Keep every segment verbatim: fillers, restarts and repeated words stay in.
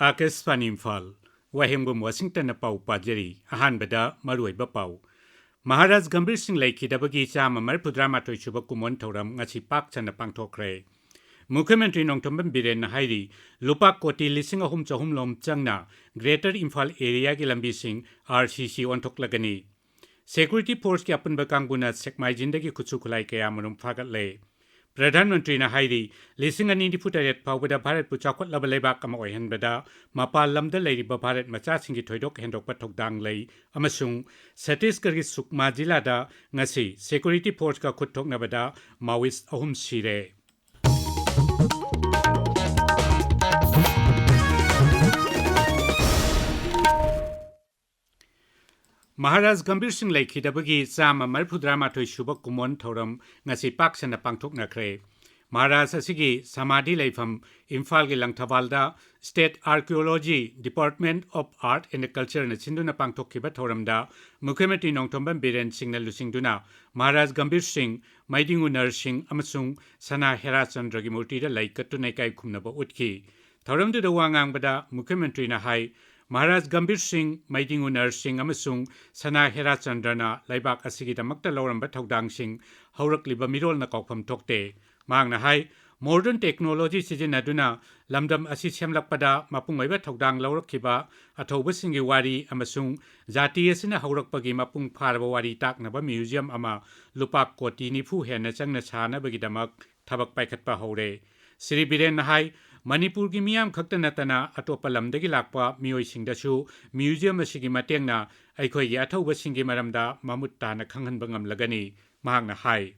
ꯑꯥꯀꯥꯁꯕꯥꯅꯤ ꯏꯝꯐꯥꯜ, ꯋꯥꯍꯦꯡꯕꯝ ꯋꯥꯁꯤꯡꯇꯟꯅ ꯄꯥꯎ ꯄꯥꯖꯔꯤ꯫ ꯑꯍꯥꯟꯕꯗ ꯃꯔꯨꯑꯣꯏꯕ ꯄꯥꯎ꯫ ꯃꯍꯥꯔꯥꯖ ꯒꯝꯚꯤꯔ ꯁꯤꯡ ꯂꯩꯈꯤꯗꯕꯒꯤ ꯆꯥꯝꯃ ꯃꯔꯤꯐꯨꯇꯔꯥꯃꯥꯊꯣꯏ ꯁꯨꯕ ꯀꯨꯝꯑꯣꯟ ꯊꯧꯔꯝ ꯉꯁꯤ ꯄꯥꯛ ꯁꯟꯅ ꯄꯥꯡꯊꯣꯛꯈ꯭ꯔꯦ꯫ ꯃꯨꯈ꯭ꯌ ꯃꯟꯇ꯭ꯔꯤ ꯅꯣꯡꯊꯣꯝꯕꯝ ꯕꯤꯔꯦꯟꯅ ꯍꯥꯏꯔꯤ, ꯂꯨꯄꯥ ꯀꯣꯇꯤ ꯂꯤꯁꯤꯡ ꯑꯍꯨꯝ ꯆꯍꯨꯝ ꯂꯣꯝ ꯆꯪꯅ ꯒ꯭ꯔꯦꯇꯔ ꯏꯝꯐꯥꯜ ꯑꯦꯔꯤꯌꯥꯒꯤ ꯂꯝꯕꯤꯁꯤꯡ ꯑꯥꯔ ꯁꯤ ꯁꯤ ꯑꯣꯟꯊꯣꯛꯂꯒꯅꯤ꯫ ꯁꯦꯀ꯭ꯌꯨꯔꯤꯇꯤ ꯐꯣꯔꯁꯀꯤ ꯑꯄꯨꯟꯕ ꯀꯥꯡꯕꯨꯅ ꯁꯦꯛꯃꯥꯏꯖꯤꯟꯗꯒꯤ ꯈꯨꯠꯁꯨ ꯈꯨꯠꯂꯥꯏ ꯀꯌꯥꯃꯔꯨꯝ ꯐꯥꯒꯠꯂꯦ꯫ ꯄ꯭ꯔꯙꯥꯟ ꯃꯟꯇ꯭ꯔꯤꯅ ꯍꯥꯏꯔꯤ, ꯂꯤꯁꯤꯡ ꯑꯅꯤ ꯅꯤꯐꯨ ꯇꯔꯦꯠ ꯐꯥꯎꯕꯗ ꯚꯥꯔꯠꯄꯨ ꯆꯥꯎꯈꯠꯂꯕ ꯂꯩꯕꯥꯛ ꯑꯃ ꯑꯣꯏꯍꯟꯕꯗ ꯃꯄꯥꯟ ꯂꯝꯗ ꯂꯩꯔꯤꯕ ꯚꯥꯔꯠ ꯃꯆꯥꯁꯤꯡꯒꯤ ꯊꯣꯏꯗꯣꯛ ꯍꯦꯟꯗꯣꯛꯄ ꯊꯧꯗꯥꯡ ꯂꯩ ꯑꯃꯁꯨꯡ ꯁꯠꯇꯤꯁꯒꯔꯒꯤ ꯁꯨꯛꯃꯥ ꯖꯤꯂꯥꯗ ꯉꯁꯤ ꯁꯦꯀ꯭ꯌꯨꯔꯤꯇꯤ ꯐꯣꯔꯁꯀ ꯈꯨꯠ ꯊꯣꯛꯅꯕꯗ ꯃꯥꯋꯤꯁ ꯑꯍꯨꯝ ꯁꯤꯔꯦ꯫ ꯃꯍꯥꯔꯥꯖ ꯒꯝꯚꯤꯔ ꯁꯤꯡ ꯂꯩꯈꯤꯗꯕꯒꯤ ꯆꯥꯝꯃ ꯃꯔꯤꯐꯨꯇꯔꯥꯃꯥꯊꯣꯏ ꯁꯨꯕ ꯀꯨꯝꯑꯣꯟ ꯊꯧꯔꯝ ꯉꯁꯤ ꯄꯥꯛ ꯁꯟꯅ ꯄꯥꯡꯊꯣꯛꯅꯈ꯭ꯔꯦ꯫ ꯃꯍꯥꯔꯥꯖ ꯑꯁꯤꯒꯤ ꯁꯃꯥꯙꯤ ꯂꯩꯐꯝ ꯏꯝꯐꯥꯜꯒꯤ ꯂꯪꯊꯕꯥꯜꯗ State Archaeology, Department of Art and Cultureꯅ ꯁꯤꯟꯗꯨꯅ ꯄꯥꯡꯊꯣꯛꯈꯤꯕ ꯊꯧꯔꯝꯗ ꯃꯨꯈ꯭ꯌ ꯃꯟꯇ꯭ꯔꯤ ꯅꯣꯡꯊꯣꯝꯕꯝ ꯕꯤꯔꯦꯟ ꯁꯤꯡꯅ ꯂꯨꯆꯤꯡꯗꯨꯅ ꯃꯍꯥꯔꯥꯖ ꯒꯝꯚꯤꯔ ꯁꯤꯡ, ꯃꯩꯗꯤꯡꯉꯨ ꯅꯔ ꯁꯤꯡ ꯑꯃꯁꯨꯡ ꯁꯅꯥ ꯍꯦꯔꯥꯆꯟꯗ꯭ꯔꯒꯤ ꯃꯨꯔꯇꯤꯗ ꯂꯩ ꯀꯠꯇꯨꯅ ꯏꯀꯥꯏ ꯈꯨꯝꯅꯕ ꯎꯠꯈꯤ꯫ ꯊꯧꯔꯝꯗꯨꯗ ꯋꯥ ꯉꯥꯡꯕꯗ ꯃꯨꯈ꯭ꯌ ꯃꯟꯇ꯭ꯔꯤꯅ ꯍꯥꯏ, ꯃꯍꯥꯔꯥꯖ ꯒꯝꯚꯤꯔ ꯁꯤꯡ, ꯃꯩꯗꯤꯡꯉꯨ ꯅꯔ ꯁꯤꯡ ꯑꯃꯁꯨꯡ ꯁꯅꯥ ꯍꯦꯔꯥꯆꯟꯗ꯭ꯔꯅ ꯂꯩꯕꯥꯛ ꯑꯁꯤꯒꯤꯗꯃꯛꯇ ꯂꯧꯔꯝꯕ ꯊꯧꯗꯥꯡꯁꯤꯡ ꯍꯧꯔꯛꯂꯤꯕ ꯃꯤꯔꯣꯜꯅ ꯀꯥꯎꯐꯝ ꯊꯣꯛꯇꯦ꯫ ꯃꯍꯥꯛꯅ ꯍꯥꯏ, ꯃꯣꯗꯔꯟ ꯇꯦꯛꯅꯣꯂꯣꯖꯤ ꯁꯤꯖꯤꯟꯅꯗꯨꯅ ꯂꯝꯗꯝ ꯑꯁꯤ ꯁꯦꯝꯂꯛꯄꯗ ꯃꯄꯨꯡ ꯑꯣꯏꯕ ꯊꯧꯗꯥꯡ ꯂꯧꯔꯛꯈꯤꯕ ꯑꯊꯧꯕꯁꯤꯡꯒꯤ ꯋꯥꯔꯤ ꯑꯃꯁꯨꯡ ꯖꯥꯇꯤ ꯑꯁꯤꯅ ꯍꯧꯔꯛꯄꯒꯤ ꯃꯄꯨꯡ ꯐꯥꯔꯕ ꯋꯥꯔꯤ ꯇꯥꯛꯅꯕ ꯃ꯭ꯌꯨꯖꯤꯌꯝ ꯑꯃ ꯂꯨꯄꯥ ꯀꯣꯇꯤ ꯅꯤꯐꯨ ꯍꯦꯟꯅ ꯆꯪꯅ ꯁꯥꯅꯕꯒꯤꯗꯃꯛ ꯊꯕꯛ ꯄꯥꯏꯈꯠꯄ ꯍꯧꯔꯦ꯫ ꯁ꯭ꯔꯤ ꯕꯤꯔꯦꯟꯅ ꯍꯥꯏ, ꯃꯅꯤꯄꯨꯔꯒꯤ ꯃꯤꯌꯥꯝ ꯈꯛꯇ ꯅꯠꯇꯅ ꯑꯇꯣꯞꯄ ꯂꯝꯗꯒꯤ ꯂꯥꯛꯄ ꯃꯤꯑꯣꯏꯁꯤꯡꯗꯁꯨ ꯃ꯭ꯌꯨꯖꯤꯌꯝ ꯑꯁꯤꯒꯤ ꯃꯇꯦꯡꯅ ꯑꯩꯈꯣꯏꯒꯤ ꯑꯊꯧꯕꯁꯤꯡꯒꯤ ꯃꯔꯝꯗ ꯃꯃꯨꯠ ꯇꯥꯅ ꯈꯪꯍꯟꯕ ꯉꯝꯂꯒꯅꯤ꯫ ꯃꯍꯥꯛꯅ ꯍꯥꯏ,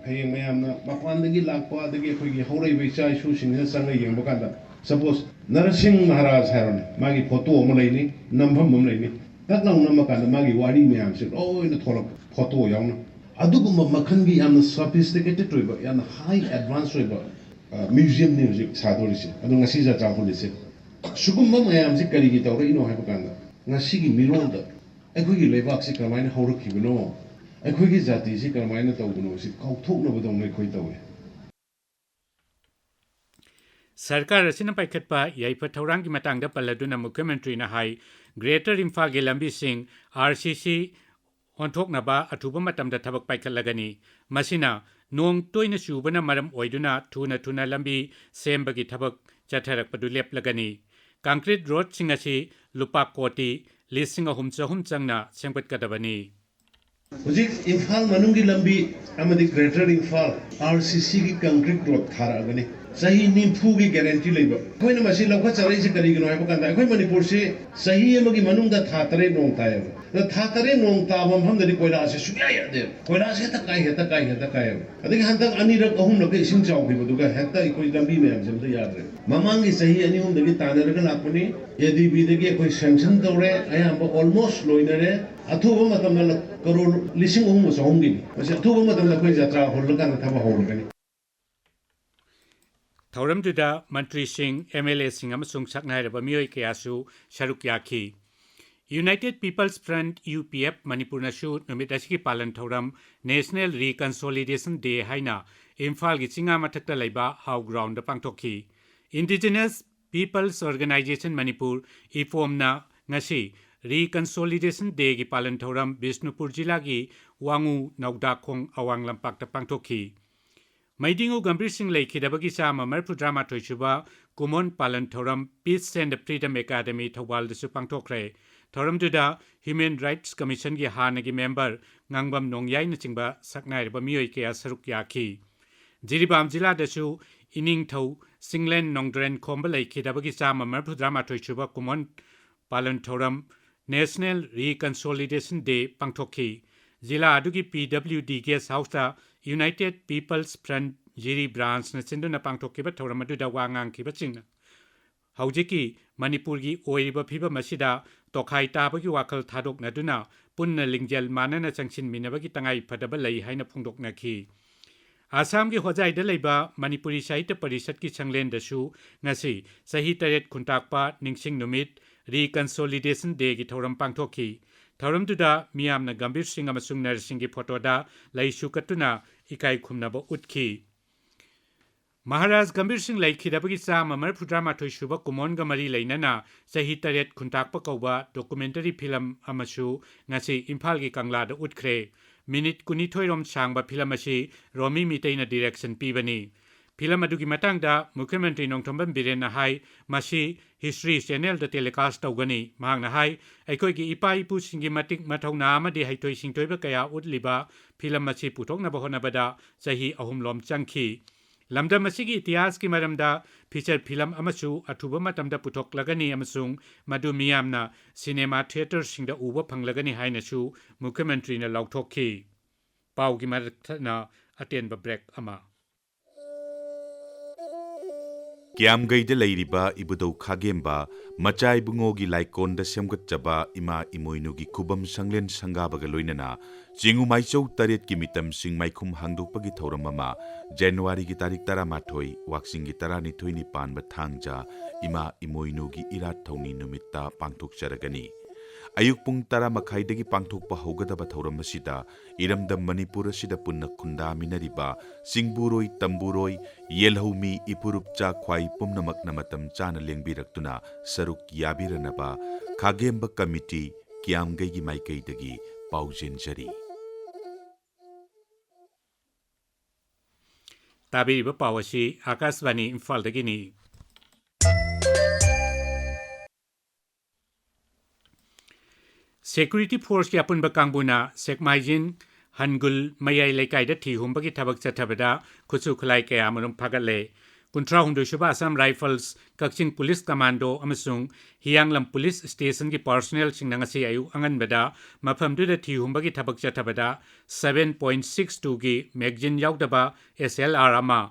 ꯍꯌꯦꯡ ꯃꯌꯥꯝꯅ ꯃꯄꯥꯟꯗꯒꯤ ꯂꯥꯛꯄ, ꯑꯗꯒꯤ ꯑꯩꯈꯣꯏꯒꯤ ꯍꯧꯔꯛꯏꯕ ꯏꯆꯥ ꯏꯁꯨꯁꯤꯡꯁꯤꯅ ꯆꯪꯉ ꯌꯦꯡꯕ ꯀꯥꯟꯗ, ꯁꯄꯣꯁ ꯅꯔꯁꯤꯡ ꯃꯍꯥꯔꯥꯖ ꯍꯥꯏꯔꯣꯅꯦ, ꯃꯥꯒꯤ ꯐꯣꯇꯣ ꯑꯃ ꯂꯩꯅꯤ, ꯅꯝꯐꯝ ꯑꯃ ꯂꯩꯅꯤ, ꯇꯛ ꯂꯥꯎ ꯅꯝꯃ ꯀꯥꯟꯗ ꯃꯥꯒꯤ ꯋꯥꯔꯤ ꯃꯌꯥꯝꯁꯦ ꯂꯣꯏꯅ ꯊꯣꯛꯂꯛꯄ, ꯐꯣꯇꯣ ꯌꯥꯎꯅ꯫ ꯑꯗꯨꯒꯨꯝꯕ ꯃꯈꯜꯒꯤ ꯌꯥꯝꯅ ꯁꯣꯐꯤꯁꯇꯤꯀꯦꯇꯦꯠ ꯑꯣꯏꯕ, ꯌꯥꯝꯅ ꯍꯥꯏ ꯑꯦꯗꯚꯥꯟꯁ ꯑꯣꯏꯕ, ꯑ, ꯃ꯭ꯌꯨꯖꯤꯌꯝꯅꯤ ꯍꯧꯖꯤꯛ ꯁꯥꯗꯣꯔꯤꯁꯦ꯫ ꯑꯗꯣ ꯉꯁꯤ ꯖꯇ꯭ꯔꯥ ꯍꯣꯜꯂꯤꯁꯦ, ꯁꯤꯒꯨꯝꯕ ꯃꯌꯥꯝꯁꯦ ꯀꯔꯤꯒꯤ ꯇꯧꯔꯛꯏꯅꯣ ꯍꯥꯏꯕ ꯀꯥꯟꯗ, ꯉꯁꯤꯒꯤ ꯃꯤꯔꯣꯜꯗ ꯑꯩꯈꯣꯏꯒꯤ ꯂꯩꯕꯥꯛꯁꯤ ꯀꯔꯝꯍꯥꯏꯅ ꯍꯧꯔꯛꯈꯤꯕꯅꯣ, ꯑꯩꯈꯣꯏꯒꯤ ꯖꯥꯇꯤꯁꯤ ꯀꯔꯝꯍꯥꯏꯅ ꯇꯧꯕꯅꯣ, ꯁꯤ ꯀꯥꯎꯊꯣꯛꯅꯕꯗꯧꯅ ꯑꯩꯈꯣꯏ ꯇꯧꯏ꯫ ꯁꯔꯀꯥꯔ ꯑꯁꯤꯅ ꯄꯥꯏꯈꯠꯄ ꯌꯥꯏꯐ ꯊꯧꯔꯥꯡꯒꯤ ꯃꯇꯥꯡꯗ ꯄꯜꯂꯗꯨꯅ ꯃꯨꯈ꯭ꯌ ꯃꯟꯇ꯭ꯔꯤꯅ ꯍꯥꯏ, ꯒ꯭ꯔꯦꯇꯔ ꯏꯝꯐꯥꯜꯒꯤ ꯂꯝꯕꯤꯁꯤꯡ ꯑꯥꯔ ꯁꯤ ꯁꯤ ꯑꯣꯟꯊꯣꯛꯅꯕ ꯑꯊꯨꯕ ꯃꯇꯝꯗ ꯊꯕꯛ ꯄꯥꯏꯈꯠꯂꯒꯅꯤ꯫ ꯃꯁꯤꯅ ꯅꯣꯡ ꯇꯣꯏꯅ ꯆꯨꯕꯅ ꯃꯔꯝ ꯑꯣꯏꯗꯨꯅ ꯊꯨꯅ ꯊꯨꯅ ꯂꯝꯕꯤ ꯁꯦꯝꯕꯒꯤ ꯊꯕꯛ ꯆꯠꯊꯔꯛꯄꯗꯨ ꯂꯦꯞꯂꯒꯅꯤ꯫ ꯀꯪꯀ꯭ꯔꯤꯠ ꯔꯣꯗꯁꯤꯡ ꯑꯁꯤ ꯂꯨꯄꯥ ꯀꯣꯇꯤ ꯂꯤꯁꯤꯡ ꯑꯍꯨꯝ ꯆꯍꯨꯝ ꯆꯪꯅ ꯁꯦꯝꯒꯠꯀꯗꯕꯅꯤ꯫ ꯍꯧꯖꯤꯛ ꯏꯝꯐꯥꯜ ꯃꯅꯨꯡꯒꯤ ꯂꯝꯕꯤ ꯑꯃꯗꯤ ꯒ꯭ꯔꯦꯇꯔ ꯏꯝꯐꯥꯜ ꯑꯥꯔ ꯁꯤ ꯁꯤꯒꯤ ꯀꯪꯀ꯭ꯔꯤꯠ ꯔꯣꯗ ꯊꯥꯔꯛꯑꯒꯅꯤ꯫ ꯆꯍꯤ ꯅꯤꯐꯨꯒꯤ ꯒꯦꯔꯦꯟꯇꯤ ꯂꯩꯕ꯫ ꯑꯩꯈꯣꯏꯅ ꯃꯁꯤ ꯂꯧꯈꯠꯆꯔꯛꯏꯁꯦ ꯀꯔꯤꯒꯤꯅꯣ ꯍꯥꯏꯕ ꯀꯥꯟꯗ, ꯑꯩꯈꯣꯏ ꯃꯅꯤꯄꯨꯔꯁꯤ ꯆꯍꯤ ꯑꯃꯒꯤ ꯃꯅꯨꯡꯗ ꯊꯥ ꯇꯔꯦꯠ ꯅꯣꯡ ꯇꯥꯏꯌꯦꯕ꯫ ꯑꯗ ꯊꯥ ꯇꯔꯦꯠ ꯅꯣꯡ ꯇꯥꯕ ꯃꯐꯝꯗꯗꯤ ꯀꯣꯏꯂꯥꯁꯦ ꯁꯨꯡꯌꯥ ꯌꯥꯗꯦ꯫ ꯀꯣꯏꯂꯥꯁ ꯍꯦꯛꯇ ꯀꯥꯏ, ꯍꯦꯛꯇ ꯀꯥꯏ, ꯍꯦꯛꯇ ꯀꯥꯏꯌꯦꯕ꯫ ꯑꯗꯒꯤ ꯍꯟꯗꯛ ꯑꯅꯤꯔꯛ ꯑꯍꯨꯝꯂꯛꯀ ꯏꯁꯤꯡ ꯆꯥꯎꯈꯤꯕꯗꯨꯒ ꯍꯦꯛꯇ ꯑꯩꯈꯣꯏ ꯂꯝꯕꯤ ꯃꯌꯥꯝꯁꯦ ꯑꯝꯇ ꯌꯥꯗ꯭ꯔꯦ꯫ ꯃꯃꯥꯡꯒꯤ ꯆꯍꯤ ꯑꯅꯤ ꯑꯍꯨꯝꯗꯒꯤ ꯇꯥꯟꯅꯔꯒ ꯂꯥꯛꯄꯅꯤ꯫ ꯑꯦ ꯗꯤ ꯕꯤꯗꯒꯤ ꯑꯩꯈꯣꯏ ꯁꯦꯡꯁꯟ ꯇꯧꯔꯦ, ꯑꯌꯥꯝꯕ almost ꯂꯣꯏꯅꯔꯦ꯫ ꯑꯊꯨꯕ ꯃꯇꯝꯗ ꯂ-, ꯀꯔꯣꯔ ꯂꯤꯁꯤꯡ ꯑꯍꯨꯝꯒ ꯆꯍꯨꯝꯒꯤꯅꯤ꯫ ꯃꯁꯤ ꯑꯊꯨꯕ ꯃꯇꯝꯗ ꯑꯩꯈꯣꯏ ꯖꯇ꯭ꯔꯥ ꯍꯧꯔꯀꯥꯟꯗ ꯊꯕꯛ ꯍꯧꯔꯒꯅꯤ꯫ ꯊꯧꯔꯝꯗꯨꯗ ꯃꯟꯇ꯭ꯔꯤꯁꯤꯡ, ꯑꯦꯝ ꯑꯦꯜ ꯑꯦꯁꯤꯡ ꯑꯃꯁꯨꯡ ꯁꯛꯅꯥꯏꯔꯕ ꯃꯤꯑꯣꯏ ꯀꯌꯥꯁꯨ ꯁꯔꯨꯛ ꯌꯥꯈꯤ꯫ United People's Front, U P F, ꯃꯅꯤꯄꯨꯔꯅꯁꯨ ꯅꯨꯃꯤꯠ ꯑꯁꯤꯒꯤ ꯄꯥꯂꯟ ꯊꯧꯔꯝ National Reconciliation Day ꯍꯥꯏꯅ ꯏꯝꯐꯥꯜꯒꯤ ꯆꯤꯡꯉꯥ ꯃꯊꯛꯇ ꯂꯩꯕ ꯍꯥꯎ ꯒ꯭ꯔꯥꯎꯟꯗ ꯄꯥꯡꯊꯣꯛꯈꯤ꯫ Indigenous People's Organisation ꯃꯅꯤꯄꯨꯔ, ꯏꯄꯣꯝꯅ ꯉꯁꯤ Reconciliation Dayꯒꯤ ꯄꯥꯂꯟ ꯊꯧꯔꯝ ꯕꯤꯁꯅꯨꯄꯨꯔ ꯖꯤꯂꯥꯒꯤ ꯋꯥꯉꯨ ꯅꯧꯗꯥꯈꯣꯡ ꯑꯋꯥꯡ ꯂꯝꯄꯥꯛꯇ ꯄꯥꯡꯊꯣꯛꯈꯤ꯫ ꯃꯩꯗꯤꯡꯉꯨ ꯒꯝꯚꯤꯔ ꯁꯤꯡ ꯂꯩꯈꯤꯗꯕꯒꯤ ꯆꯥꯝꯃ ꯃꯔꯤꯐꯨꯇꯔꯥ ꯃꯥꯊꯣꯏ ꯁꯨꯕ ꯀꯨꯃꯣꯟ ꯄꯥꯂꯟ ꯊꯧꯔꯝ Peace and Freedom Academy ꯊꯧꯕꯥꯜꯗꯁꯨ ꯄꯥꯡꯊꯣꯛꯈ꯭ꯔꯦ꯫ ꯊꯧꯔꯝꯗꯨꯗ Human Rights Commissionꯒꯤ ꯍꯥꯟꯅꯒꯤ ꯃꯦꯝꯕꯔ ꯉꯥꯡꯕꯝ ꯅꯣꯡꯌꯥꯏꯅꯆꯤꯡꯕ ꯁꯛꯅꯥꯏꯔꯕ ꯃꯤꯑꯣꯏ ꯀꯌꯥ ꯁꯔꯨꯛ ꯌꯥꯈꯤ꯫ ꯖꯤꯔꯤꯕꯥꯝ ꯖꯤꯂꯥꯗꯁꯨ ꯏꯅꯤꯡꯊꯧ ꯆꯤꯡꯂꯦꯟ ꯅꯣꯡꯗ꯭ꯔꯦꯟ ꯈꯣꯝꯕ ꯂꯩꯈꯤꯗꯕꯒꯤ ꯆꯥꯝꯃ ꯃꯔꯤꯐꯨꯇꯔꯥ ꯃꯥꯊꯣꯏ ꯁꯨꯕ ꯀꯨꯃꯣꯟ ꯄꯥꯂꯟ ꯊꯧꯔꯝ National Reconciliation Day ꯄꯥꯡꯊꯣꯛꯈꯤ꯫ ꯖꯤꯂꯥ ꯑꯗꯨꯒꯤ ꯄꯤ ꯗꯕ꯭ꯂꯤꯎ ꯗꯤ ꯒꯦꯁ ꯍꯥꯎꯁꯇ United People's Front ꯖꯤꯔꯤ ꯕ꯭ꯔꯥꯟꯁꯅ ꯁꯤꯟꯗꯨꯅ ꯄꯥꯡꯊꯣꯛꯈꯤꯕ ꯊꯧꯔꯝ ꯑꯗꯨꯗ ꯋꯥ ꯉꯥꯡꯈꯤꯕꯁꯤꯡꯅ ꯍꯧꯖꯤꯛꯀꯤ ꯃꯅꯤꯄꯨꯔꯒꯤ ꯑꯣꯏꯔꯤꯕ ꯐꯤꯕꯝ ꯑꯁꯤꯗ ꯇꯣꯈꯥꯏ ꯇꯥꯕꯒꯤ ꯋꯥꯈꯜ ꯊꯥꯗꯣꯛꯅꯗꯨꯅ ꯄꯨꯟꯅ ꯂꯤꯡꯖꯦꯜ ꯃꯥꯟꯅꯅ ꯆꯪꯁꯤꯟꯃꯤꯟꯅꯕꯒꯤ ꯇꯉꯥꯏ ꯐꯗꯕ ꯂꯩ ꯍꯥꯏꯅ ꯐꯣꯡꯗꯣꯛꯅꯈꯤ꯫ ꯑꯁꯥꯝꯒꯤ ꯍꯣꯖꯥꯏꯗ ꯂꯩꯕ ꯃꯅꯤꯄꯨꯔꯤ ꯁꯥꯍꯤꯇ꯭ꯌ ꯄꯔꯤꯁꯠꯀꯤ ꯁꯪꯂꯦꯟꯗꯁꯨ ꯉꯁꯤ ꯆꯍꯤ ꯇꯔꯦꯠ ꯈꯨꯟꯇꯥꯛꯄ ꯅꯤꯡꯁꯤꯡ ꯅꯨꯃꯤꯠ Reconciliation Dayꯒꯤ ꯊꯧꯔꯝ ꯄꯥꯡꯊꯣꯛꯈꯤ꯫ ꯊꯧꯔꯝꯗꯨꯗ ꯃꯤꯌꯥꯝꯅ ꯒꯝꯚꯤꯔ ꯁꯤꯡ ꯑꯃꯁꯨꯡ ꯅꯔꯁꯤꯡꯒꯤ ꯐꯣꯇꯣꯗ ꯂꯩꯁꯨ ꯀꯠꯇꯨꯅ ꯏꯀꯥꯏ ꯈꯨꯝꯅꯕ ꯎꯠꯈꯤ꯫ ꯃꯍꯥꯔꯥꯖ ꯒꯝꯚꯤꯔ ꯁꯤꯡ ꯂꯩꯈꯤꯗꯕꯒꯤ ꯆꯥꯝꯃ ꯃꯔꯤꯐꯨꯇꯔꯥꯃꯥꯊꯣꯏ ꯁꯨꯕ ꯀꯨꯝꯑꯣꯟꯒ ꯃꯔꯤ ꯂꯩꯅꯅ ꯆꯍꯤ ꯇꯔꯦꯠ ꯈꯨꯟꯇꯥꯛꯄ ꯀꯧꯕ documentary film ꯑꯃꯁꯨ ꯉꯁꯤ ꯏꯝꯐꯥꯜꯒꯤ ꯀꯪꯂꯥꯗ ꯎꯠꯈ꯭ꯔꯦ꯫ ꯃꯤꯅꯤꯠ ꯀꯨꯟꯅꯤꯊꯣꯏ ꯔꯣꯝ ꯁꯥꯡꯕ film ꯑꯁꯤ ꯔꯣꯃꯤ ꯃꯤꯇꯩꯅ direction ꯄꯤꯕꯅꯤ꯫ Film ꯑꯗꯨꯒꯤ ꯃꯇꯥꯡꯗ ꯃꯨꯈ꯭ꯌ ꯃꯟꯇ꯭ꯔꯤ ꯅꯣꯡꯊꯣꯝꯕꯝ ꯕꯤꯔꯦꯟꯅ ꯍꯥꯏ, ꯃꯁꯤ History Channel ꯗ telecast ꯇꯧꯒꯅꯤ꯫ ꯃꯍꯥꯛꯅ ꯍꯥꯏ, ꯑꯩꯈꯣꯏꯒꯤ ꯏꯄꯥ ꯏꯄꯨꯁꯤꯡꯒꯤ ꯃꯇꯤꯛ ꯃꯊꯧꯅꯥ ꯑꯃꯗꯤ ꯍꯩꯊꯣꯏ ꯁꯤꯡꯊꯣꯏꯕ ꯀꯌꯥ ꯎꯠꯂꯤꯕ film ꯑꯁꯤ ꯄꯨꯊꯣꯛꯅꯕ ꯍꯣꯠꯅꯕꯗ ꯆꯍꯤ ꯑꯍꯨꯝ ꯂꯣꯝ ꯆꯪꯈꯤ꯫ ꯂꯝꯗꯝ ꯑꯁꯤꯒꯤ ꯏꯇꯤꯍꯥꯁꯀꯤ ꯃꯔꯝꯗ feature film ꯑꯃꯁꯨ ꯑꯊꯨꯕ ꯃꯇꯝꯗ ꯄꯨꯊꯣꯛꯂꯒꯅꯤ ꯑꯃꯁꯨꯡ ꯃꯗꯨ ꯃꯤꯌꯥꯝꯅ cinema theatre ꯁꯤꯡꯗ ꯎꯕ ꯐꯪꯂꯒꯅꯤ ꯍꯥꯏꯅꯁꯨ ꯃꯨꯈ꯭ꯌ ꯃꯟꯇ꯭ꯔꯤꯅ ꯂꯥꯎꯊꯣꯛꯈꯤ꯫ ꯄꯥꯎꯒꯤ ꯃꯊꯛꯅ ꯑꯇꯦꯟꯕ break ꯑꯃ꯫ ꯀ꯭ꯌꯥꯝꯒꯩꯗ ꯂꯩꯔꯤꯕ ꯏꯕꯨꯙꯧ ꯈꯥꯒꯦꯝꯕ ꯃꯆꯥ ꯏꯕꯨꯡꯉꯣꯒꯤ ꯂꯥꯏꯀꯣꯟꯗ ꯁꯦꯝꯒꯠꯆꯕ ꯏꯃꯥ ꯏꯃꯣꯏꯅꯨꯒꯤ ꯈꯨꯕꯝ ꯁꯪꯂꯦꯟ ꯁꯪꯒꯥꯕꯒ ꯂꯣꯏꯅꯅ ꯆꯤꯡꯉꯨ ꯃꯥꯏꯆꯧ ꯇꯔꯦꯠꯀꯤ ꯃꯤꯇꯝꯁꯤꯡ ꯃꯥꯏꯈꯨꯝ ꯍꯥꯡꯗꯣꯛꯄꯒꯤ ꯊꯧꯔꯝ ꯑꯃ ꯖꯅꯋꯥꯔꯤꯒꯤ ꯇꯥꯔꯤꯛ ꯇꯔꯥꯃꯥꯊꯣꯏ, ꯋꯥꯛꯆꯤꯡꯒꯤ ꯇꯔꯥꯅꯤꯊꯣꯏꯅꯤ ꯄꯥꯟꯕ ꯊꯥꯡꯖ, ꯏꯃꯥ ꯏꯃꯣꯏꯅꯨꯒꯤ ꯏꯔꯥꯠ ꯊꯧꯅꯤ ꯅꯨꯃꯤꯠꯇ ꯄꯥꯡꯊꯣꯛꯆꯔꯒꯅꯤ꯫ ꯑꯌꯨꯛ ꯄꯨꯡ ꯇꯔꯥ ꯃꯈꯥꯏꯗꯒꯤ ꯄꯥꯡꯊꯣꯛꯄ ꯍꯧꯒꯗꯕ ꯊꯧꯔꯝ ꯑꯁꯤꯗ ꯏꯔꯝꯗꯝ ꯃꯅꯤꯄꯨꯔ ꯑꯁꯤꯗ ꯄꯨꯟꯅ ꯈꯨꯟꯗꯥꯃꯤꯟꯅꯔꯤꯕ ꯆꯤꯡꯕꯨꯔꯣꯏ, ꯇꯝꯕꯨꯔꯣꯏ, ꯌꯦꯜꯍꯧꯃꯤ, ꯏꯄꯨꯔꯨꯞꯆꯥ ꯈ꯭ꯋꯥꯏ ꯄꯨꯝꯅꯃꯛꯅ ꯃꯇꯝ ꯆꯥꯅ ꯂꯦꯡꯕꯤꯔꯛꯇꯨꯅ ꯁꯔꯨꯛ ꯌꯥꯕꯤꯔꯅꯕ ꯈꯥꯒꯦꯝꯕ ꯀꯃꯤꯇꯤ, ꯀꯤꯌꯥꯝꯒꯩꯒꯤ ꯃꯥꯏꯀꯩꯗꯒꯤ ꯄꯥꯎꯖꯦꯟꯖꯔꯤ꯫ ꯇꯥꯕꯤꯔꯤꯕ ꯄꯥꯎ ꯑꯁꯤ ꯑꯥꯀꯥꯁꯕꯥꯅꯤ ꯏꯝꯐꯥꯜꯗꯒꯤꯅꯤ꯫ Security force ꯀꯤ ꯑꯄꯨꯟꯕ ꯀꯥꯡꯕꯨꯅ ꯁꯦꯛꯃꯥꯏꯖꯤꯟ ꯍꯟꯒꯨꯜ ꯃꯌꯥꯏ ꯂꯩꯀꯥꯏꯗ ꯊꯤ ꯍꯨꯝꯕꯒꯤ ꯊꯕꯛ ꯆꯠꯊꯕꯗ ꯈꯨꯠꯁꯨ ꯈꯨꯠꯂꯥꯏ ꯀꯌꯥ ꯑꯃꯔꯣꯝ ꯐꯥꯒꯠꯂꯦ꯫ ꯀꯨꯟꯊ꯭ꯔꯥ ꯍꯨꯝꯗꯣꯏ ꯁꯨꯕ Assam Rifles, ꯀꯛꯆꯤꯡ Police Commando ꯑꯃꯁꯨꯡ ꯍꯤꯌꯥꯡꯂꯝ Police Station ꯒꯤ personnel ꯁꯤꯡꯅ ꯉꯁꯤ ꯑꯌꯨꯛ ꯑꯉꯟꯕꯗ ꯃꯐꯝꯗꯨꯗ ꯊꯤ ꯍꯨꯝꯕꯒꯤ ꯊꯕꯛ ꯆꯠꯊꯕꯗ seven point six two ꯒꯤ magazine ꯌꯥꯎꯗꯕ S L R ꯑꯃ,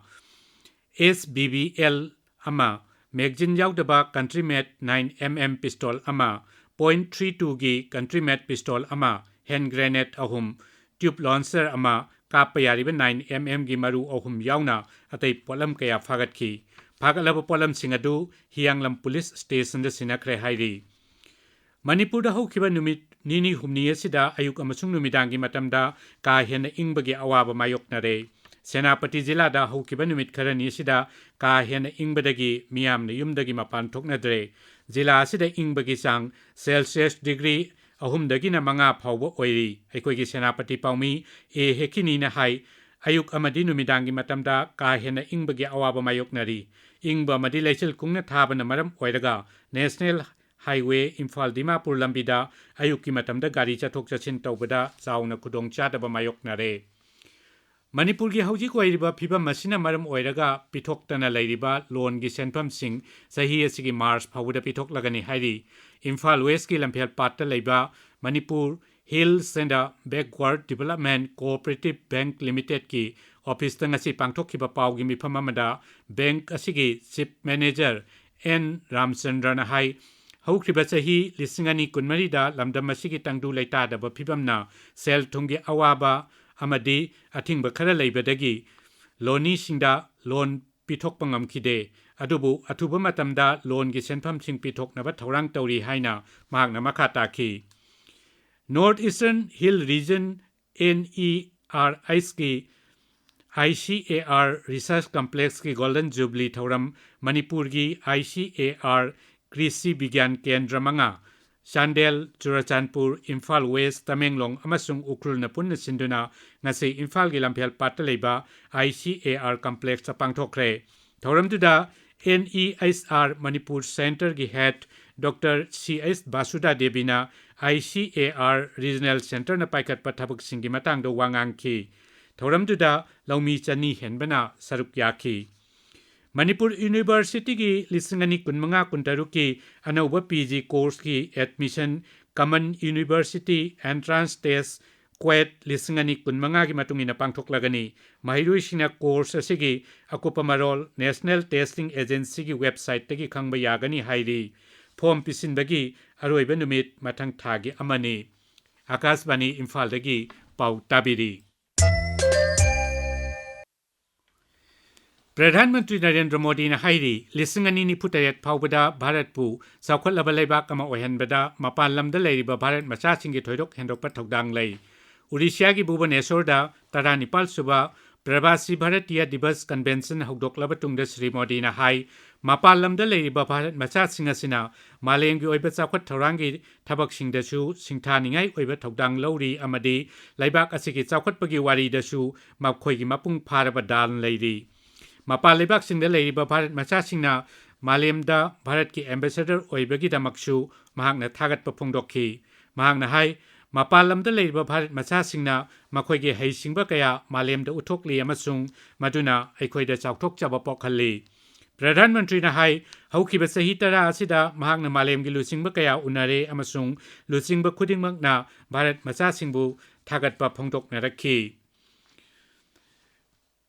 S B B L ꯑꯃ, magazine ꯌꯥꯎꯗꯕ country made nine M M pistol ꯑꯃ, point three two ꯒꯤ country made pistol ꯑꯃ, hand grenade ꯑꯍꯨꯝ, tube launcher ꯑꯃ, ꯀꯥꯞꯄ ꯌꯥꯔꯤꯕ nine M M ꯒꯤ ꯃꯔꯨ ꯑꯍꯨꯝ ꯌꯥꯎꯅ ꯑꯇꯩ ꯄꯣꯠꯂꯝ ꯀꯌꯥ ꯐꯥꯒꯠꯈꯤ꯫ ꯐꯥꯒꯠꯂꯕ ꯄꯣꯠꯂꯝꯁꯤꯡ ꯑꯗꯨ ꯍꯤꯌꯥꯡꯂꯝ Police Station ꯗ ꯁꯤꯟꯅꯈ꯭ꯔꯦ ꯍꯥꯏꯔꯤ꯫ ꯃꯅꯤꯄꯨꯔꯗ ꯍꯧꯈꯤꯕ ꯅꯨꯃꯤꯠ ꯅꯤꯅꯤ ꯍꯨꯝꯅꯤ ꯑꯁꯤꯗ ꯑꯌꯨꯛ ꯑꯃꯁꯨꯡ ꯅꯨꯃꯤꯗꯥꯡꯒꯤ ꯃꯇꯝꯗ ꯀꯥ ꯍꯦꯟꯅ ꯏꯪꯕꯒꯤ ꯑꯋꯥꯕ ꯃꯥꯌꯣꯛꯅꯔꯦ꯫ ꯁꯦꯅꯥꯄꯇꯤ ꯖꯤꯂꯥꯗ ꯍꯧꯈꯤꯕ ꯅꯨꯃꯤꯠ ꯈꯔꯅꯤ ꯑꯁꯤꯗ ꯀꯥ ꯍꯦꯟꯅ ꯏꯪꯕꯗꯒꯤ ꯃꯤꯌꯥꯝꯅ ꯌꯨꯝꯗꯒꯤ ꯃꯄꯥꯟ ꯊꯣꯛꯅꯗ꯭ꯔꯦ꯫ ꯖꯤꯂꯥ ꯑꯁꯤꯗ ꯏꯪꯕꯒꯤ ꯆꯥꯡ ꯁꯦꯜꯁꯤꯌꯁ ꯗꯤꯒ꯭ꯔꯤ ꯑꯍꯨꯝꯗꯒꯤꯅ ꯃꯉꯥ ꯐꯥꯎꯕ ꯑꯣꯏꯔꯤ꯫ ꯑꯩꯈꯣꯏꯒꯤ ꯁꯦꯅꯥꯄꯇꯤ ꯄꯥꯎꯃꯤ ꯑꯦ ꯍꯦꯀꯤꯅꯤꯅ ꯍꯥꯏ, ꯑꯌꯨꯛ ꯑꯃꯗꯤ ꯅꯨꯃꯤꯗꯥꯡꯒꯤ ꯃꯇꯝꯗ ꯀꯥ ꯍꯦꯟꯅ ꯏꯪꯕꯒꯤ ꯑꯋꯥꯕ ꯃꯥꯌꯣꯛꯅꯔꯤ꯫ ꯏꯪꯕ ꯑꯃꯗꯤ ꯂꯩꯆꯤꯜ ꯀꯨꯡꯅ ꯊꯥꯕꯅ ꯃꯔꯝ ꯑꯣꯏꯔꯒ ꯅꯦꯁꯅꯦꯜ ꯍꯥꯏꯋꯦ ꯏꯝꯐꯥꯜ ꯗꯤꯃꯥꯄꯨꯔ ꯂꯝꯕꯤꯗ ꯑꯌꯨꯛꯀꯤ ꯃꯇꯝꯗ ꯒꯥꯔꯤ ꯆꯠꯊꯣꯛ ꯆꯠꯁꯤꯟ ꯇꯧꯕꯗ ꯆꯥꯎꯅ ꯈꯨꯗꯣꯡꯆꯥꯗꯕ ꯃꯥꯌꯣꯛꯅꯔꯦ꯫ ꯃꯅꯤꯄꯨꯔꯒꯤ ꯍꯧꯖꯤꯛ ꯑꯣꯏꯔꯤꯕ ꯐꯤꯕꯝ ꯑꯁꯤꯅ ꯃꯔꯝ ꯑꯣꯏꯔꯒ ꯄꯤꯊꯣꯛꯇꯅ ꯂꯩꯔꯤꯕ ꯂꯣꯟꯒꯤ ꯁꯦꯟꯐꯝꯁꯤꯡ ꯆꯍꯤ ꯑꯁꯤꯒꯤ ꯃꯥꯔꯆ ꯐꯥꯎꯕꯗ ꯄꯤꯊꯣꯛꯂꯒꯅꯤ ꯍꯥꯏꯔꯤ꯫ ꯏꯝꯐꯥꯜ ꯋꯦꯁꯀꯤ ꯂꯝꯐꯦꯜ ꯄꯥꯠꯇ ꯂꯩꯕ Manipur Hills and Backward Development Cooperative Bank Limitedꯀꯤ ꯑꯣꯐꯤꯁꯇ ꯉꯁꯤ ꯄꯥꯡꯊꯣꯛꯈꯤꯕ ꯄꯥꯎꯒꯤ ꯃꯤꯐꯝ ꯑꯃꯗ ꯕꯦꯡꯛ ꯑꯁꯤꯒꯤ ꯆꯤꯐ ꯃꯦꯅꯦꯖꯔ ꯑꯦꯟ ꯔꯥꯃꯆꯟꯗ꯭ꯔꯅ ꯍꯥꯏ, ꯍꯧꯈꯤꯕ ꯆꯍꯤ ꯂꯤꯁꯤꯡ ꯑꯅꯤ ꯀꯨꯟꯃꯔꯤꯗ ꯂꯝꯗꯝ ꯑꯁꯤꯒꯤ ꯇꯪꯗꯨ ꯂꯩꯇꯥꯗꯕ ꯐꯤꯕꯝꯅ ꯁꯦꯜ ꯊꯨꯝꯒꯤ ꯑꯋꯥꯕ ꯑꯃꯗꯤ ꯑꯊꯤꯡꯕ ꯈꯔ ꯂꯩꯕꯗꯒꯤ ꯂꯣꯅꯤꯁꯤꯡꯗ ꯂꯣꯟ ꯄꯤꯊꯣꯛꯄ ꯉꯝꯈꯤꯗꯦ꯫ ꯑꯗꯨꯕꯨ ꯑꯊꯨꯕ ꯃꯇꯝꯗ ꯂꯣꯟꯒꯤ ꯁꯦꯟꯐꯝꯁꯤꯡ ꯄꯤꯊꯣꯛꯅꯕ ꯊꯧꯔꯥꯡ ꯇꯧꯔꯤ ꯍꯥꯏꯅ ꯃꯍꯥꯛꯅ ꯃꯈꯥ ꯇꯥꯈꯤ꯫ North Eastern Hill Region, NERHꯀꯤ ICAR Research Complexꯀꯤ Golden Jubilee ꯊꯧꯔꯝ ꯃꯅꯤꯄꯨꯔꯒꯤ ICAR ꯀ꯭ꯔꯤꯁꯤ ꯕꯤꯒ꯭ꯌꯥꯟ ꯀꯦꯟꯗ꯭ꯔ ꯃꯉꯥ, ꯆꯥꯟꯗꯦꯜ, ꯆꯨꯔꯆꯥꯟꯄꯨꯔ, ꯏꯝꯐꯥꯜ ꯋꯦꯁ, ꯇꯃꯦꯡꯂꯣꯡ ꯑꯃꯁꯨꯡ ꯎꯈ꯭ꯔꯨꯜꯅ ꯄꯨꯟꯅ ꯁꯤꯟꯗꯨꯅ ꯉꯁꯤ ꯏꯝꯐꯥꯜꯒꯤ ꯂꯝꯐꯦꯜ ꯄꯥꯠꯇ ꯂꯩꯕ ICAR Complexꯇ ꯄꯥꯡꯊꯣꯛꯈ꯭ꯔꯦ꯫ ꯊꯧꯔꯝꯗꯨꯗ NEHR ꯃꯅꯤꯄꯨꯔ ꯁꯦꯟꯇꯔꯒꯤ head doctor C S ꯕꯥꯁꯨꯗꯥ ꯗꯦꯕꯤꯅ ICAR Regional Centreꯅ ꯄꯥꯏꯈꯠꯄ ꯊꯕꯛꯁꯤꯡꯒꯤ ꯃꯇꯥꯡꯗ ꯋꯥ ꯉꯥꯡꯈꯤ꯫ ꯊꯧꯔꯝꯗꯨꯗ ꯂꯧꯃꯤ ꯆꯅꯤ ꯍꯦꯟꯕꯅ ꯁꯔꯨꯛ ꯌꯥꯈꯤ꯫ ꯃꯅꯤꯄꯨꯔ ꯌꯨꯅꯤꯚꯔꯁꯤꯇꯤꯒꯤ ꯂꯤꯁꯤꯡ ꯑꯅꯤ ꯀꯨꯟꯃꯉꯥ ꯀꯨꯟꯇꯔꯨꯛꯀꯤ ꯑꯅꯧꯕ PG courseꯀꯤ admission Common University Entrance Test, CUET, ꯂꯤꯁꯤꯡ ꯑꯅꯤ ꯀꯨꯟꯃꯉꯥꯒꯤ ꯃꯇꯨꯡ ꯏꯟꯅ ꯄꯥꯡꯊꯣꯛꯂꯒꯅꯤ꯫ ꯃꯍꯩꯔꯣꯏꯁꯤꯡꯅ course ꯑꯁꯤꯒꯤ ꯑꯀꯨꯞꯄ ꯃꯔꯣꯜ National Testing Agencyꯒꯤ websiteꯇꯒꯤ ꯈꯪꯕ ꯌꯥꯒꯅꯤ ꯍꯥꯏꯔꯤ꯫ Form ꯄꯤꯁꯤꯟꯕꯒꯤ ꯑꯔꯣꯏꯕ ꯅꯨꯃꯤꯠ ꯃꯊꯪ ꯊꯥꯒꯤ ꯑꯃꯅꯤ꯫ ꯑꯥꯀꯥꯁꯕꯥꯅꯤ ꯏꯝꯐꯥꯜꯗꯒꯤ ꯄꯥꯎ ꯇꯥꯕꯤꯔꯤ꯫ ꯄ꯭ꯔꯙꯥꯟ ꯃꯟꯇ꯭ꯔꯤ ꯅꯔꯦꯟꯗ꯭ꯔ ꯃꯣꯗꯤꯅ ꯍꯥꯏꯔꯤ, ꯂꯤꯁꯤꯡ ꯑꯅꯤ ꯅꯤꯐꯨ ꯇꯔꯦꯠ ꯐꯥꯎꯕꯗ ꯚꯥꯔꯠꯄꯨ ꯆꯥꯎꯈꯠꯂꯕ ꯂꯩꯕꯥꯛ ꯑꯃ ꯑꯣꯏꯍꯟꯕꯗ ꯃꯄꯥꯟ ꯂꯝꯗ ꯂꯩꯔꯤꯕ ꯚꯥꯔꯠ ꯃꯆꯥꯁꯤꯡꯒꯤ ꯊꯣꯏꯗꯣꯛ ꯍꯦꯟꯗꯣꯛꯄ ꯊꯧꯗꯥꯡ ꯂꯩ꯫ ꯎꯔꯤꯁꯤꯌꯥꯒꯤ ꯚꯨꯕꯅꯦꯁꯣꯔꯗ ꯇꯔꯥꯅꯤꯄꯥꯜ ꯁꯨꯕ ꯄ꯭ꯔꯕꯥꯁꯤ ꯚꯥꯔꯇꯤꯌꯥ ꯗꯤꯕꯁ ꯀꯟꯚꯦꯟꯁꯟ ꯍꯧꯗꯣꯛꯂꯕ ꯇꯨꯡꯗ ꯁ꯭ꯔꯤ ꯃꯣꯗꯤꯅ ꯍꯥꯏ, ꯃꯄꯥꯟ ꯂꯝꯗ ꯂꯩꯔꯤꯕ ꯚꯥꯔꯠ ꯃꯆꯥꯁꯤꯡ ꯑꯁꯤꯅ ꯃꯥꯂꯦꯝꯒꯤ ꯑꯣꯏꯕ ꯆꯥꯎꯈꯠ ꯊꯧꯔꯥꯡꯒꯤ ꯊꯕꯛꯁꯤꯡꯗꯁꯨ ꯁꯤꯡꯊꯥꯅꯤꯡꯉꯥꯏ ꯑꯣꯏꯕ ꯊꯧꯗꯥꯡ ꯂꯧꯔꯤ ꯑꯃꯗꯤ ꯂꯩꯕꯥꯛ ꯑꯁꯤꯒꯤ ꯆꯥꯎꯈꯠꯄꯒꯤ ꯋꯥꯔꯤꯗꯁꯨ ꯃꯈꯣꯏꯒꯤ ꯃꯄꯨꯡ ꯐꯥꯔꯕ ꯗꯥꯟ ꯂꯩꯔꯤ꯫ ꯃꯄꯥꯟ ꯂꯩꯕꯥꯛꯁꯤꯡꯗ ꯂꯩꯔꯤꯕ ꯚꯥꯔꯠ ꯃꯆꯥꯁꯤꯡꯅ ꯃꯥꯂꯦꯝꯗ ꯚꯥꯔꯠꯀꯤ ꯑꯦꯝꯕꯦꯁꯦꯗꯔ ꯑꯣꯏꯕꯒꯤꯗꯃꯛꯁꯨ ꯃꯍꯥꯛꯅ ꯊꯥꯒꯠꯄ ꯐꯣꯡꯗꯣꯛꯈꯤ꯫ ꯃꯍꯥꯛꯅ ꯍꯥꯏ, ꯃꯄꯥꯟ ꯂꯝꯗ ꯂꯩꯔꯤꯕ ꯚꯥꯔꯠ ꯃꯆꯥꯁꯤꯡꯅ ꯃꯈꯣꯏꯒꯤ ꯍꯩꯁꯤꯡꯕ ꯀꯌꯥ ꯃꯥꯂꯦꯝꯗ ꯎꯠꯊꯣꯛꯂꯤ ꯑꯃꯁꯨꯡ ꯃꯗꯨꯅ ꯑꯩꯈꯣꯏꯗ ꯆꯥꯎꯊꯣꯛꯆꯕ ꯄꯣꯛꯍꯜꯂꯤ꯫ ꯄ꯭ꯔꯙꯥꯟ ꯃꯟꯇ꯭ꯔꯤꯅ ꯍꯥꯏ, ꯍꯧꯈꯤꯕ ꯆꯍꯤ ꯇꯔꯥ ꯑꯁꯤꯗ ꯃꯍꯥꯛꯅ ꯃꯥꯂꯦꯝꯒꯤ ꯂꯨꯆꯤꯡꯕ ꯀꯌꯥ ꯎꯅꯔꯦ ꯑꯃꯁꯨꯡ ꯂꯨꯆꯤꯡꯕ ꯈꯨꯗꯤꯡꯃꯛꯅ ꯚꯥꯔꯠ ꯃꯆꯥꯁꯤꯡꯕꯨ ꯊꯥꯒꯠꯄ ꯐꯣꯡꯗꯣꯛꯅꯔꯛꯈꯤ꯫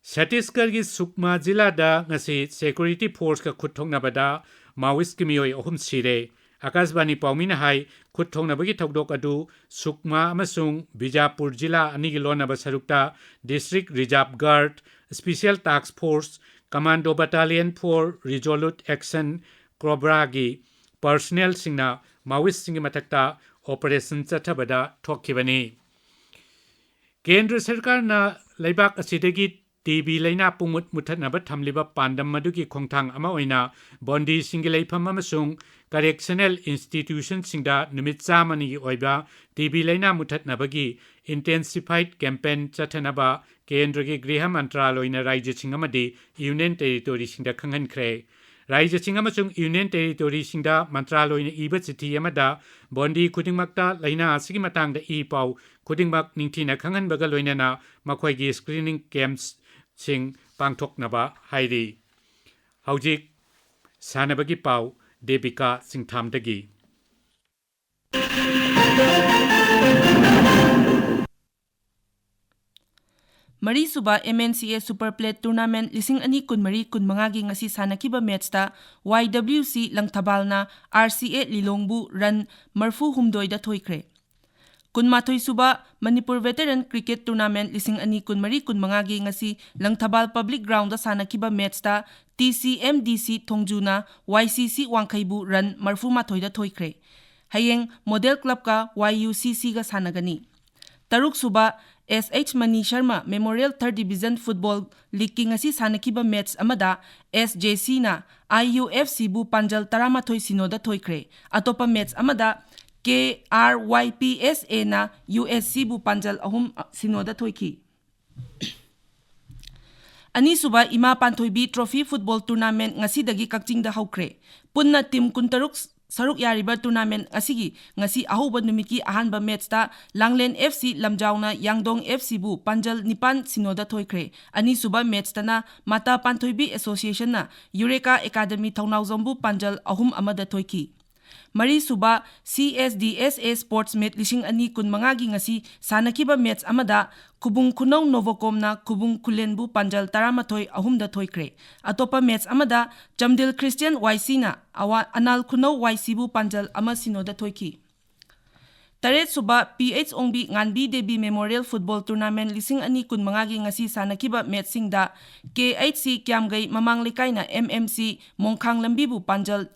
ꯁꯠꯇꯤꯁꯒꯔꯒꯤ ꯁꯨꯛꯃꯥ ꯖꯤꯂꯥꯗ ꯉꯁꯤ ꯁꯦꯀ꯭ꯌꯨꯔꯤꯇꯤ ꯐꯣꯔꯁꯀ ꯈꯨꯠ ꯊꯣꯛꯅꯕꯗ ꯃꯥꯑꯣꯏꯁꯀꯤ ꯃꯤꯑꯣꯏ ꯑꯍꯨꯝ ꯁꯤꯔꯦ꯫ ꯑꯀꯥꯁꯕꯥꯅꯤ ꯄꯥꯎꯃꯤꯅ ꯍꯥꯏ, ꯈꯨꯠ ꯊꯣꯛꯅꯕꯒꯤ ꯊꯧꯗꯣꯛ ꯑꯗꯨ ꯁꯨꯛꯃꯥ ꯑꯃꯁꯨꯡ ꯕꯤꯖꯥꯄꯨꯔ ꯖꯤꯂꯥ ꯑꯅꯤꯒꯤ ꯂꯣꯟꯅꯕ ꯁꯔꯨꯛꯇ District Reserve Guard, Special Task Force, Commando Battalion for Resolute Action, ꯀꯣꯕ꯭ꯔꯥꯒꯤ ꯄꯔꯁꯅꯦꯜꯁꯤꯡꯅ ꯃꯥꯑꯣꯏꯁꯁꯤꯡꯒꯤ ꯃꯊꯛꯇ ꯑꯣꯄꯔꯦꯁꯟ ꯆꯠꯊꯕꯗ ꯊꯣꯛꯈꯤꯕꯅꯤ꯫ ꯀꯦꯟꯗ꯭ꯔ ꯁꯔꯀꯥꯔꯅ ꯂꯩꯕꯥꯛ ꯑꯁꯤꯗꯒꯤ ꯇꯤ ꯕꯤ ꯂꯩꯅꯥ ꯄꯨꯡꯃꯨꯠ ꯃꯨꯠꯊꯠꯅꯕ ꯊꯝꯂꯤꯕ ꯄꯥꯟꯗꯝ ꯑꯗꯨꯒꯤ ꯈꯣꯡꯊꯥꯡ ꯑꯃ ꯑꯣꯏꯅ ꯕꯣꯟꯗꯤꯁꯤꯡꯒꯤ ꯂꯩꯐꯝ ꯑꯃꯁꯨꯡ ꯀꯔꯦꯛꯁꯅꯦꯜ ꯏꯟꯁꯇꯤꯇ꯭ꯌꯨꯁꯟꯁꯤꯡꯗ ꯅꯨꯃꯤꯠ ꯆꯥꯝꯃꯅꯤꯒꯤ ꯑꯣꯏꯕ ꯇꯤ ꯕꯤ ꯂꯩꯅꯥ ꯃꯨꯠꯊꯠꯅꯕꯒꯤ ꯏꯟꯇꯦꯟꯁꯤꯐꯥꯏꯠ ꯀꯦꯝꯄꯦꯟ ꯆꯠꯊꯅꯕ ꯀꯦꯟꯗ꯭ꯔꯒꯤ ꯒ꯭ꯔꯤꯍ ꯃꯟꯇ꯭ꯔꯥꯂꯣꯏꯅ ꯔꯥꯖ꯭ꯌꯁꯤꯡ ꯑꯃꯗꯤ ꯌꯨꯅꯤꯌꯟ ꯇꯦꯔꯤꯇꯣꯔꯤꯁꯤꯡꯗ ꯈꯪꯍꯟꯈ꯭ꯔꯦ꯫ ꯔꯥꯖ꯭ꯌꯁꯤꯡ ꯑꯃꯁꯨꯡ ꯌꯨꯅꯤꯌꯟ ꯇꯦꯔꯤꯇꯣꯔꯤꯁꯤꯡꯗ ꯃꯟꯇ꯭ꯔꯥꯂꯣꯏꯅ ꯏꯕ ꯆꯤꯊꯤ ꯑꯃꯗ ꯕꯣꯟꯗꯤ ꯈꯨꯗꯤꯡꯃꯛꯇ ꯂꯩꯅꯥ ꯑꯁꯤꯒꯤ ꯃꯇꯥꯡꯗ ꯏ ꯄꯥꯎ ꯈꯨꯗꯤꯡꯃꯛ ꯅꯤꯡꯊꯤꯅ ꯈꯪꯍꯟꯕꯒ ꯂꯣꯏꯅꯅ ꯃꯈꯣꯏꯒꯤ ꯁ꯭ꯀ꯭ꯔꯤꯅꯤꯡ ꯀꯦꯝꯞꯁꯤꯡ ꯄꯥꯡꯊꯣꯛꯅꯕ ꯍꯥꯏꯔꯤ꯫ ꯍꯧꯖꯤꯛ ꯁꯥꯟꯅꯕꯒꯤ ꯄꯥꯎ, ꯗꯦꯕꯤꯀꯥ ꯆꯤꯡꯊꯥꯝꯗꯒꯤ꯫ ꯃꯔꯤꯁꯨꯕ ꯑꯦꯝ ꯑꯦꯟ ꯁꯤ ꯑꯦ ꯁꯨꯄꯔ ꯄ꯭ꯂꯦꯠ ꯇꯨꯔꯅꯥꯃꯦꯟꯠ ꯂꯤꯁꯤꯡ ꯑꯅꯤ ꯀꯨꯟꯃꯔꯤ ꯀꯨꯟꯃꯉꯥꯒꯤ ꯉꯁꯤ ꯁꯥꯟꯅꯈꯤꯕ ꯃꯦꯠꯁꯇ ꯋꯥꯏ ꯗꯕ꯭ꯂꯤꯎ ꯁꯤ ꯂꯪꯊꯕꯥꯜꯅ ꯑꯥꯔ ꯁꯤ ꯑꯦ ꯂꯤꯂꯣꯡꯕꯨ ꯔꯟ ꯃꯔꯐꯨ ꯍꯨꯝꯗꯣꯏꯗ ꯊꯣꯏꯈ꯭ꯔꯦ꯫ ꯀꯨꯟꯃꯥꯊꯣꯏꯁꯨꯕ ꯃꯅꯤꯄꯨꯔ ꯚꯦꯇꯔꯟ ꯀ꯭ꯔꯤꯀꯦꯠ ꯇꯨꯔꯅꯥꯃꯦꯟꯠ ꯂꯤꯁꯤꯡ ꯑꯅꯤ ꯀꯨꯟꯃꯔꯤ ꯀꯨꯟꯃꯉꯥꯒꯤ ꯉꯁꯤ ꯂꯪꯊꯕꯥꯜ ꯄꯕ꯭ꯂꯤꯛ ꯒ꯭ꯔꯥꯎꯟꯗ ꯁꯥꯟꯅꯈꯤꯕ ꯃꯦꯠꯁꯇ ꯇꯤ ꯁꯤ ꯑꯦꯝ ꯗꯤ ꯁꯤ ꯊꯣꯡꯖꯨꯅ ꯋꯥꯏ ꯁꯤ ꯁꯤ ꯋꯥꯡꯈꯩꯕꯨ ꯔꯟ ꯃꯔꯐꯨꯃꯥꯊꯣꯏꯗ ꯊꯣꯏꯈ꯭ꯔꯦ꯫ ꯍꯌꯦꯡ ꯃꯣꯗꯦꯜ ꯀ꯭ꯂꯕꯀ ꯋꯥꯏ ꯌꯨ ꯁꯤ ꯁꯤꯒ ꯁꯥꯟꯅꯒꯅꯤ꯫ ꯇꯔꯨꯛꯁꯨꯕ S H Mani Sharma Memorial Third Division Football Leagueꯀꯤ ꯉꯁꯤ ꯁꯥꯟꯅꯈꯤꯕ ꯃꯦꯠꯆ ꯑꯃꯗ ꯑꯦꯁ ꯖꯦ ꯁꯤꯅ ꯑꯥꯏ ꯌꯨ ꯑꯦꯐ ꯁꯤꯕꯨ ꯄꯥꯟꯖꯜ ꯇꯔꯥꯃꯥꯊꯣꯏ ꯁꯤꯅꯣꯗ ꯊꯣꯏꯈ꯭ꯔꯦ꯫ ꯑꯇꯣꯞꯄ ꯃꯦꯠꯆ ꯑꯃꯗ ꯀꯦ ꯑꯥꯔ ꯋꯥꯏ ꯄꯤ ꯑꯦꯁ ꯑꯦꯅ ꯌꯨ ꯑꯦꯁ ꯁꯤꯕꯨ ꯄꯥꯟꯖꯜ ꯑꯍꯨꯝ ꯁꯤꯅꯣꯗ ꯊꯣꯏꯈꯤ꯫ ꯑꯅꯤꯁꯨꯕ ꯏꯃꯥ ꯄꯥꯟꯊꯣꯏꯕꯤ Trophy Football Tournament ꯉꯁꯤꯗꯒꯤ ꯀꯛꯆꯤꯡꯗ ꯍꯧꯈ꯭ꯔꯦ꯫ ꯄꯨꯟꯅ ꯇꯤꯝ ꯀꯨꯟꯇꯔꯨꯛ ꯁꯔꯨꯛ ꯌꯥꯔꯤꯕ tournament ꯑꯁꯤꯒꯤ ꯉꯁꯤ ꯑꯍꯧꯕ ꯅꯨꯃꯤꯠꯀꯤ ꯑꯍꯥꯟꯕ ꯃꯦꯠꯆꯇ ꯂꯥꯡꯂꯦꯟ ꯑꯦꯐ ꯁꯤ ꯂꯝꯖꯥꯎꯅ ꯌꯥꯡꯗꯣꯡ ꯑꯦꯐ ꯁꯤꯕꯨ ꯄꯥꯟꯖꯜ ꯅꯤꯄꯥꯟ ꯁꯤꯅꯣꯗ ꯊꯣꯏꯈ꯭ꯔꯦ꯫ ꯑꯅꯤꯁꯨꯕ ꯃꯦꯠꯆꯇꯅ ꯃꯥꯇꯥ ꯄꯥꯟꯊꯣꯏꯕꯤ Associationꯅ ꯌꯨꯔꯦꯀꯥ ꯑꯦꯀꯥꯗꯃꯤ ꯊꯧꯅꯥꯎꯖꯝꯕꯨ ꯄꯥꯟꯖꯜ ꯑꯍꯨꯝ ꯑꯃꯗ ꯊꯣꯏꯈꯤ꯫ ꯃꯔꯤꯁꯨꯕ ꯁꯤ ꯑꯦꯁ ꯗꯤ ꯑꯦꯁ ꯑꯦ Sports Meet ꯂꯤꯁꯤꯡ ꯑꯅꯤ ꯀꯨꯟꯃꯉꯥꯒꯤ ꯉꯁꯤ ꯁꯥꯟꯅꯈꯤꯕ ꯃꯦꯠꯆ ꯑꯃꯗ ꯈꯨꯕꯨꯡ ꯈꯨꯅꯧ ꯅꯣꯚꯣꯀꯣꯝꯅ ꯈꯨꯕꯨꯡ ꯈꯨꯂꯦꯟꯕꯨ ꯄꯥꯟꯖꯜ ꯇꯔꯥꯃꯥꯊꯣꯏ ꯑꯍꯨꯝꯗ ꯊꯣꯏꯈ꯭ꯔꯦ꯫ ꯑꯇꯣꯞꯄ ꯃꯦꯠꯆ ꯑꯃꯗ ꯆꯝꯗꯤꯜ ꯈ꯭ꯔꯤꯁꯇꯤꯌꯟ ꯋꯥꯏ ꯁꯤꯅ ꯑꯋꯥ-, ꯑꯅꯥꯜ ꯈꯨꯅꯧ ꯋꯥꯏ ꯁꯤꯕꯨ ꯄꯥꯟꯖꯜ ꯑꯃ ꯁꯤꯅꯣꯗ ꯊꯣꯏꯈꯤ꯫ ꯇꯔꯦꯠꯁꯨꯕ P H Ongbi Nganbi Devi Memorial Football Tournament ꯂꯤꯁꯤꯡ ꯑꯅꯤ ꯀꯨꯟꯃꯉꯥꯒꯤ ꯉꯁꯤ ꯁꯥꯟꯅꯈꯤꯕ ꯃꯦꯠꯆꯁꯤꯡꯗ ꯀꯦ ꯑꯩꯆ ꯁꯤ ꯀ꯭ꯌꯥꯝꯒꯩ ꯃꯃꯥꯡ ꯂꯩꯀꯥꯏꯅ ꯑꯦꯝ ꯑꯦꯝ ꯁꯤ ꯃꯣꯡꯈꯥꯡ ꯂꯝꯕꯤꯕꯨ ꯄꯥꯟꯖꯜ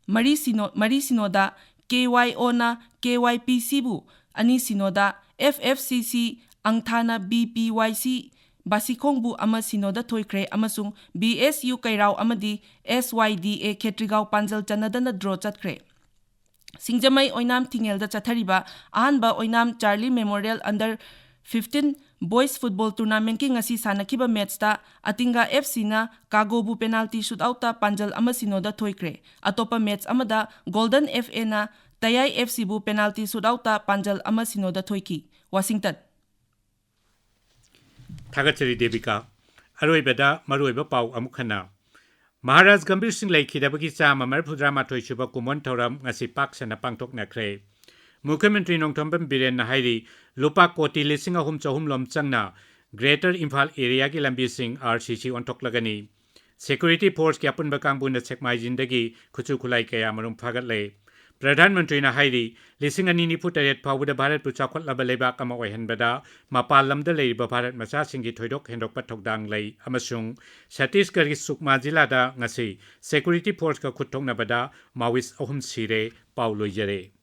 ꯃꯔꯤ ꯁꯤꯅꯣ, ꯃꯔꯤ ꯁꯤꯅꯣꯗ, ꯀꯦ ꯋꯥꯏ ꯑꯣꯅ ꯀꯦ ꯋꯥꯏ ꯄꯤ ꯁꯤꯕꯨ ꯑꯅꯤ ꯁꯤꯅꯣꯗ, ꯑꯦꯐ ꯑꯦꯐ ꯁꯤ ꯁꯤ ꯑꯪꯊꯥꯅ ꯕꯤ ꯄꯤ ꯋꯥꯏ ꯁꯤ ꯕꯥꯁꯤꯈꯣꯡꯕꯨ ꯑꯃ ꯁꯤꯅꯣꯗ ꯊꯣꯏꯈ꯭ꯔꯦ ꯑꯃꯁꯨꯡ ꯕꯤ ꯑꯦꯁ ꯌꯨ ꯀꯩꯔꯥꯎ ꯑꯃꯗꯤ ꯑꯦꯁ ꯋꯥꯏ ꯗꯤ ꯑꯦ ꯈꯦꯇ꯭ꯔꯤꯒꯥꯎ ꯄꯥꯟꯖꯜ ꯆꯟꯅꯗꯅ draw ꯆꯠꯈ꯭ꯔꯦ꯫ ꯁꯤꯡꯖꯃꯩ ꯑꯣꯏꯅꯥꯝ ꯊꯤꯡꯉꯦꯜꯗ ꯆꯠꯊꯔꯤꯕ ꯑꯍꯥꯟꯕ Oinam Charlie Memorial Under fifteen Boys Football Tournamentꯀꯤ ꯉꯁꯤ ꯁꯥꯟꯅꯈꯤꯕ ꯃꯦꯠꯆꯇ ꯑꯇꯤꯡꯒ ꯑꯦꯐ ꯁꯤꯅ ꯀꯥꯒꯣꯕꯨ penalty shootoutꯇ ꯄꯥꯟꯖꯜ ꯑꯃ ꯁꯤꯅꯣꯗ ꯊꯣꯏꯈ꯭ꯔꯦ꯫ ꯑꯇꯣꯞꯄ ꯃꯦꯠꯆ ꯑꯃꯗ ꯒꯣꯜꯗꯟ ꯑꯦꯐ ꯑꯦꯅ ꯇꯌꯥꯏ ꯑꯦꯐ ꯁꯤꯕꯨ penalty shootoutꯇ ꯄꯥꯟꯖꯜ ꯑꯃ ꯁꯤꯅꯣꯗ ꯊꯣꯏꯈꯤ꯫ ꯋꯥꯁꯤꯡꯇꯟ꯫ ꯊꯥꯒꯠꯆꯔꯤ ꯗꯦꯕꯤꯀꯥ꯫ ꯑꯔꯣꯏꯕꯗ ꯃꯔꯨꯑꯣꯏꯕ ꯄꯥꯎ ꯑꯃꯨꯛ ꯍꯟꯅ꯫ ꯃꯍꯥꯔꯥꯖ ꯒꯝꯚꯤꯔ ꯁꯤꯡ ꯂꯩꯈꯤꯗꯕꯒꯤ ꯆꯥꯝꯃ ꯃꯔꯤꯐꯨꯇꯔꯥ ꯃꯥꯊꯣꯏ ꯁꯨꯕ ꯀꯨꯝꯑꯣꯟ ꯊꯧꯔꯝ ꯉꯁꯤ ꯄꯥꯛ ꯁꯟꯅ ꯄꯥꯡꯊꯣꯛꯅꯈ꯭ꯔꯦ꯫ ꯃꯨꯈ꯭ꯌ ꯃꯟꯇ꯭ꯔꯤ ꯅꯣꯡꯊꯣꯝꯕꯝ ꯕꯤꯔꯦꯟꯅ ꯍꯥꯏꯔꯤ, ꯂꯨꯄꯥ ꯀꯣꯇꯤ ꯂꯤꯁꯤꯡ ꯑꯍꯨꯝ ꯆꯍꯨꯝ ꯂꯣꯝ ꯆꯪꯅ Greater Imphal areaꯒꯤ ꯂꯝꯕꯤꯁꯤꯡ ꯑꯥꯔ ꯁꯤ ꯁꯤ ꯑꯣꯟꯊꯣꯛꯂꯒꯅꯤ꯫ Security forceꯀꯤ ꯑꯄꯨꯟꯕ ꯀꯥꯡꯕꯨꯅ ꯁꯦꯛꯃꯥꯏꯖꯤꯟꯗꯒꯤ ꯈꯨꯠꯁꯨ ꯈꯨꯠꯂꯥꯏ ꯀꯌꯥ ꯃꯔꯨꯝ ꯐꯥꯒꯠꯂꯦ꯫ ꯄ꯭ꯔꯙꯥꯟ ꯃꯟꯇ꯭ꯔꯤꯅ ꯍꯥꯏꯔꯤ, ꯂꯤꯁꯤꯡ ꯑꯅꯤ ꯅꯤꯐꯨ ꯇꯔꯦꯠ ꯐꯥꯎꯕꯗ ꯚꯥꯔꯠꯄꯨ ꯆꯥꯎꯈꯠꯂꯕ ꯂꯩꯕꯥꯛ ꯑꯃ ꯑꯣꯏꯍꯟꯕꯗ ꯃꯄꯥꯟ ꯂꯝꯗ ꯂꯩꯔꯤꯕ ꯚꯥꯔꯠ ꯃꯆꯥꯁꯤꯡꯒꯤ ꯊꯣꯏꯗꯣꯛ ꯍꯦꯟꯗꯣꯛꯄ ꯊꯧꯗꯥꯡ ꯂꯩ ꯑꯃꯁꯨꯡ ꯁꯠꯇꯤꯁꯒꯔꯒꯤ ꯁꯨꯛꯃꯥ ꯖꯤꯂꯥꯗ ꯉꯁꯤ Security forceꯀ ꯈꯨꯠ ꯊꯣꯛꯅꯕꯗ Maoist ꯑꯍꯨꯝ ꯁꯤꯔꯦ꯫ ꯄꯥꯎ ꯂꯣꯏꯖꯔꯦ꯫